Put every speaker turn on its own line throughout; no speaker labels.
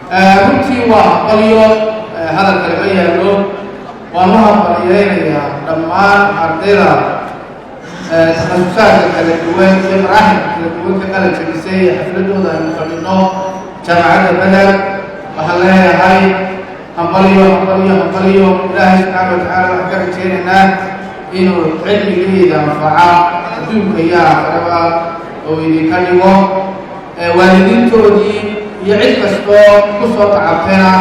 Runtii waa hambalyo, hadal kale ma yaallo. Waan u hambalyeynayaa dhammaan ardayda takhasusaadka kala duwan iyo maraaxilka kala duwan ka qalin jabisay ee xafladooda aynu fadhino Jaamacadda Beder. Waxaan leeyahay hambalyo, hambalyo, hambalyo. Ilaahay subxaana wa tacaala waxaan ka rajeynaynaa inuu cilmigeeda anfaca adduunka iyo aakhiraba oo idinka dhigo. Waalidiintoodii iyo cid kastoo ku soo tacabtayna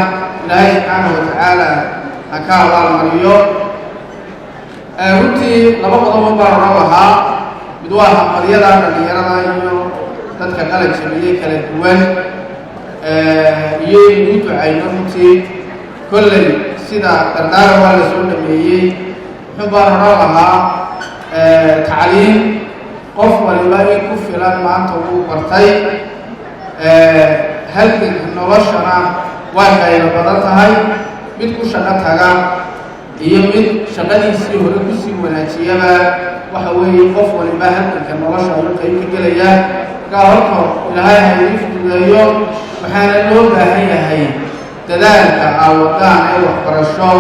Ilaahay subxaana wa tacaala ha ka abaalmariyo. Runtii laba qodobo baan odhan lahaa. Mid waa hambalyada dhallinyarada iyo dadka qalin jabiyey kala duwan iyo inuu ducayno. Runtii kolley sida dardaaran waa la soo dhameeyey. Muxuu baan odhan lahaa? Tacliim qof waliba in ku filan maanta wuu bartay. Halganka noloshana waa qaylo badan tahay. Mid ku shaqo taga iyo mid shaqadiisii hore kusii wanaajiyaba, waxa weeye qof waliba halganka nolosha ayuu qayb ka gelayaa. Markaa horta Ilaahay ha idiin fududeeyo. Waxaana loo baahan yahay dadaalka aa wadaan ee waxbarasho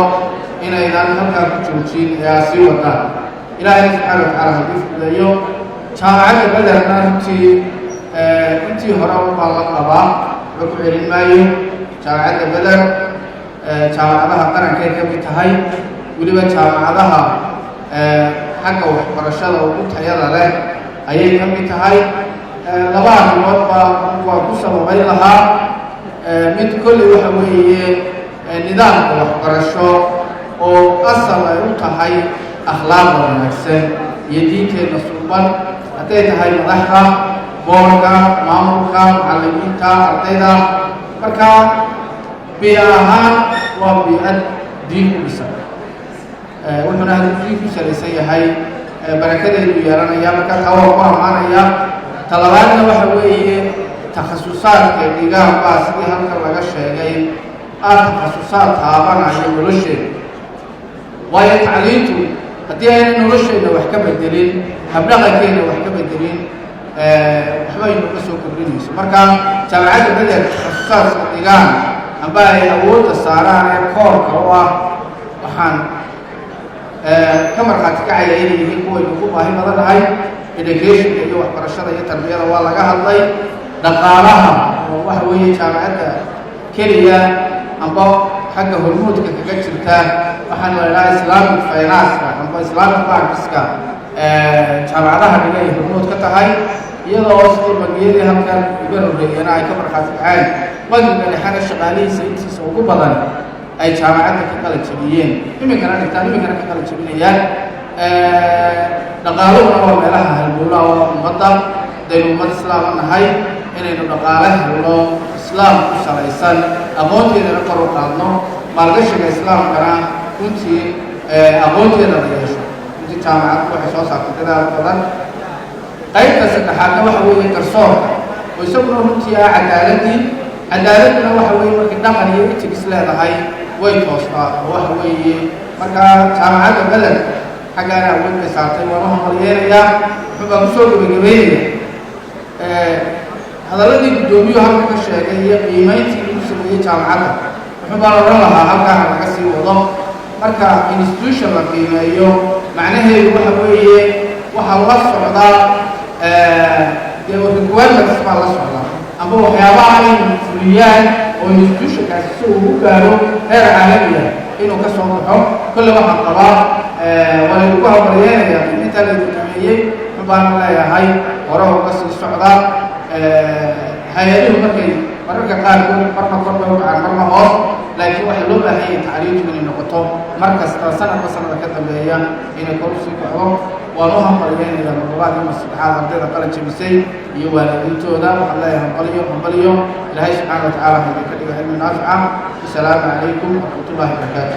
inaydan halkaa ku joojin ee aa sii wadaan. Ilaahayna subxaana wa tacala ha idiin fududeeyo. Jaamacadda Bederna runtii intii hore baa la qabaa, waxba ku celin maayo. Jaamacadda Beder jaamacadaha qarankay ka mid tahay, weliba jaamacadaha xagga waxbarashada ugu tayada leh ayay ka mid tahay. Laba arrimood baa waa ku sababayn lahaa. Mid kolley waxa weeye nidaamka waxbarasho oo asal ay u tahay akhlaaqda wanaagsan iyo diinteenna suuban, hadday tahay madaxda, boorka, maamulka, macallimiinta, ardayda. Marka bii'a ahaan waa bii'ad diin ku dhisan, wuxuuna hadduu diin ku salaysan yahay barakadeedu yeelanaya. Marka taa waa ku ammaanaya. Talabaadna waxa weeye takhasusaadka dhigaan baa, sidii halkan laga sheegay, takhasusaad taabanaya nolosheeda. Waayo tacliintu haddii ayna nolosheenna wax ka bedelin, habdhaqankeenna wax ka bedelin, waxba aynu ka soo kordhinayso. Marka Jaamacadda Beder takhasusaadka dhigaan amba ay awoodda saaraan ee core-ka u ah, waxaan ka markhaati kacaya inay yihiin kuwaynu ku baahi badan nahay. Educationka iyo waxbarashada iyo tarbiyada waa laga hadlay. Dhaqaalaha oo waxa weeye jaamacadda keliya amba xagga hormuudka kaga jirta waxaan la idhaha Islamic finance-ka amba Islamic bankiska, jaamacadaha dhiga ay hormuud ka tahay, iyadoo sidii bangiyadii halkan iga horreeyana ay ka markhaati kaceen, bangiga dhexena shaqaalihiisa intiisa ugu badan ay jaamacadda ka qalin jabiyeen, iminkana dhigtaan, iminkana ka qalin jabinayaan. Dhaqaaluhuna waa meelaha halbowlaha waa ummadda. Hadaynu ummad islaama nahay, inaynu dhaqaale helno islaam ku salaysan, aqoonteedana kor u qaadno, maalgashiga islaamkana runtii aqoonteeda la yeesho. Runtii jaamacaddu waxay soo saartay dadaal badan. Qaybta saddexaadna waxa weeye garsoorka oo isaguna runtii ah cadaaladdii. Cadaaladduna waxa weeye markay dhaqan iyo ethics leedahay way toostaa. Oo waxa weeye markaa jaamacadda Beled xaggaana awood bay saartay. Waan u hambalyeynayaa. Wuxuu baan kusoo gebagabeynaya hadalladii guddoomiyuhu halka ka sheegay iyo qiimayntii lagu sameeyey jaamacadda. Wuxuu baan odhan lahaa halkaana laga sii wado. Marka institution la qiimeeyo, macnaheedu waxa weeye waxaa la socdaa dee requirements baa la socda amba waxyaabaha ay fuliyaan oo institutionkaasi si uu u gaaro heer caalamiya inuu ka soo baxo. Kolle waxaan qabaa waa laydiku hambalyeynaya qiimintaa laydin qiimeeyey. Baana leeyahay hore uga sii socda. Hay-aduhu markay mararka qaarkood marna kor bay u kacaan, marna hoos, laakiin waxaa loo baahan yahay tacliintu inay noqoto mar kasta, sanadba sanada ka dambeeya, inay kor usii kacdo. Waan u hambalyeynayaa mar labaad iyo mar saddexaad ardayda qalin jabisay iyo waalidiintooda. Waxaan leeyahay hambalyo, hambalyo. Ilaahay subxaana wa tacala ha idinka dhiga cilmi naafica. Asalaamu calaykum waraxmatullahi wabarakaatu.